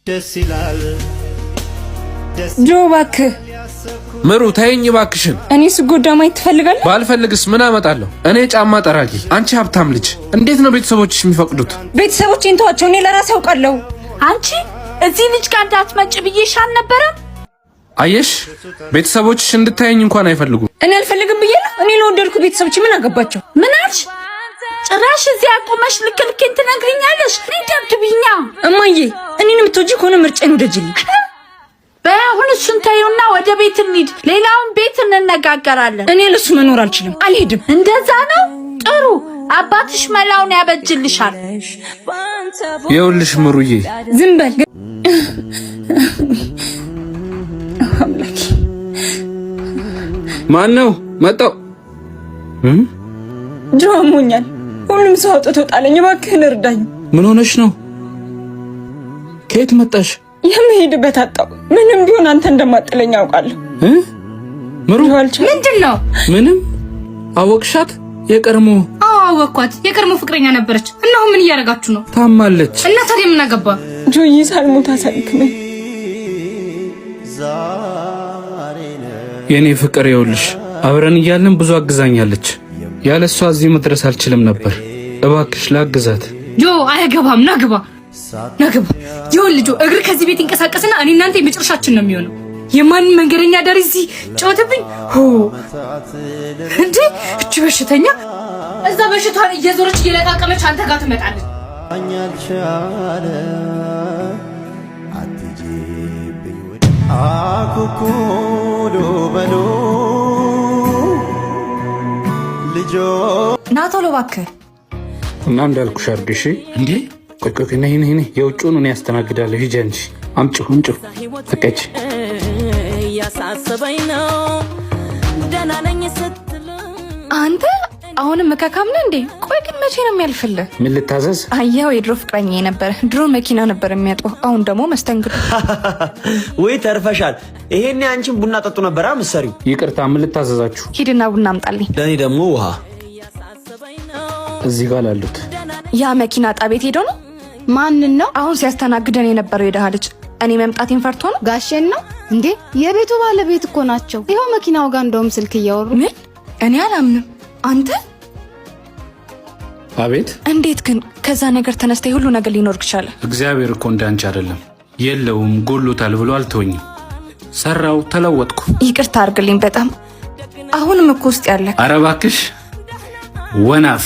ደስ ይላል። ጆ እባክህ። ምሩ ተይኝ እባክሽን። እኔ ስጎዳ ማየት ትፈልጋለህ? ባልፈልግስ ምን አመጣለሁ? እኔ ጫማ ጠራጊ፣ አንቺ ሀብታም ልጅ። እንዴት ነው ቤተሰቦችሽ የሚፈቅዱት? ቤተሰቦቼን ተዋቸው፣ እኔ ለራሴ አውቃለሁ። አንቺ እዚህ ልጅ ጋር እንዳትመጭ ብዬሽ አልነበረም? አየሽ፣ ቤተሰቦችሽ እንድታየኝ እንኳን አይፈልጉም። እኔ አልፈልግም ብዬ ነው። እኔ ለወደድኩ ቤተሰቦች ምን አገባቸው? ምን አልሽ? ጭራሽ እዚህ አቁመሽ ልክ ልኬን ትነግሪኛለሽ? እኔ ደብድብኛ። እማዬ፣ እኔን የምትወጂ ከሆነ ምርጫዬን ውደጂልኝ። በይ አሁን እሱን ተይውና ወደ ቤት እንሂድ። ሌላውን ቤት እንነጋገራለን። እኔ ለሱ መኖር አልችልም፣ አልሄድም። እንደዛ ነው ጥሩ። አባትሽ መላውን ያበጅልሻል። ይኸውልሽ ምሩዬ፣ ዝም በል አምላኬ። ማን ነው መጣው? ጆ አሞኛል። ሁሉም ሰው አውጥቶ ጣለኝ። እባክህን እርዳኝ። ምን ሆነሽ ነው? ከየት መጣሽ? የምሄድበት አጣው። ምንም ቢሆን አንተ እንደማጥለኝ አውቃለሁ። ምሩ ምንድን ነው? ምንም አወቅሻት? የቀድሞ አዎ አወቅኳት። የቀድሞ ፍቅረኛ ነበረች። እና አሁን ምን እያደረጋችሁ ነው? ታማለች። እና ታዲያ ምን አገባ? ጆዬ ሳልሞት አሳክመኝ። የኔ ፍቅር ይኸውልሽ፣ አብረን እያለን ብዙ አግዛኛለች። ያለ እሷ እዚህ መድረስ አልችልም ነበር። እባክሽ ላግዛት። ጆ አያገባም። ናግባ ናግባ። ይኸውልህ ጆ እግር ከዚህ ቤት ይንቀሳቀስና እኔ እናንተ የመጨረሻችን ነው የሚሆነው። የማንን መንገደኛ ዳር እዚህ ጫወትብኝ። ሆ እንዴ! እቺ በሽተኛ እዛ በሽቷን እየዞረች እየለቃቀመች አንተ ጋር ትመጣለች። አኩኩሉ በሉ ልጆ ና ቶሎ እባክህ። እና እንዳልኩሽ አድርጊ እሺ። እንዴ ቆይ ቆይ፣ ነይ ነይ ነይ፣ የውጭውን እኔ ያስተናግዳለሁ። ሂጂ አንቺ፣ አምጪው አምጪው። ተቀጭ አንተ አሁንም እከካም ነህ እንዴ? ቆይ ግን መቼ ነው የሚያልፍልህ? ምን ልታዘዝ? አየኸው፣ የድሮ ፍቅረኛ ነበር። ድሮ መኪና ነበር የሚያጥበው፣ አሁን ደግሞ መስተንግዶ። ወይ ተርፈሻል። ይሄኔ አንቺን ቡና ጠጡ ነበር ምሰሪው። ይቅርታ፣ ምን ልታዘዛችሁ? ሂድና ቡና አምጣልኝ። ለእኔ ደግሞ ውሃ። እዚህ ጋር ላሉት ያ መኪና ጣቤት ሄዶ ነው። ማንን ነው? አሁን ሲያስተናግደን የነበረው የደሃ ልጅ እኔ መምጣቴን ፈርቶ ነው። ጋሼን ነው እንዴ? የቤቱ ባለቤት እኮ ናቸው። ይኸው መኪናው ጋር እንደውም ስልክ እያወሩ። ምን? እኔ አላምንም። አንተ አቤት። እንዴት ግን ከዛ ነገር ተነስተ ሁሉ ነገር ሊኖር ቻለ? እግዚአብሔር እኮ እንዳንቺ አይደለም። የለውም ጎሎታል ብሎ አልተወኝም። ሰራው፣ ተለወጥኩ። ይቅርታ አድርግልኝ በጣም አሁንም እኮ ውስጥ ያለ። ኧረ እባክሽ ወናፍ፣